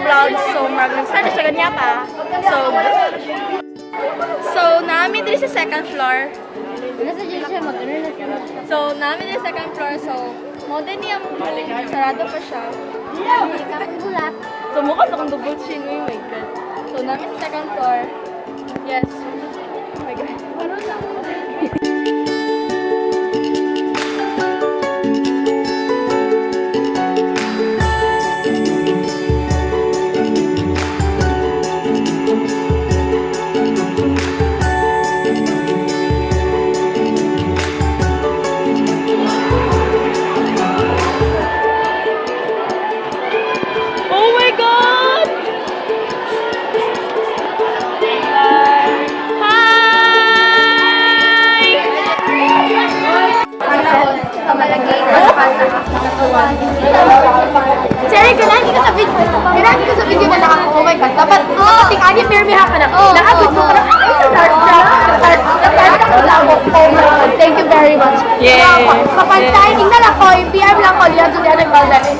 vlog. So, mag nag-start na siya ganyan pa. So, nami diri sa second floor. Nasa dyan siya, mag-ano na siya. So, nami diri sa second floor. So, mo din niya mo sarado pa siya. Kapulat. So, mukha sa akong double chin. Oh my God. So, nami sa second floor. Yes. Oh my God. Oh my God! Hi! Cherry, kailangan ko sa video. Kailangan ko sa video na naka, oh my God. Dapat, dapat ting ani pirmi ha ka na. Nakaabot mo ka na. Ay, starstruck. Starstruck ko lang ako. Oh my God. Thank you very much. Yeah. Kapantay, tingnan ako. Yung PM lang ko. Lian Juliana Valdez.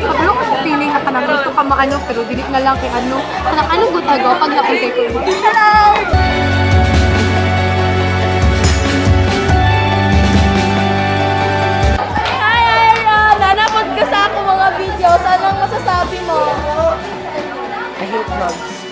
Kabalo ko sa feeling na kanang gusto ka maano pero dili na lang kay ano. Kanang anong gutago pag nakita ko. Hello! Hi, Ira! Nanapod ka sa ako mga videos. Anong masasabi mo? I hate vlogs.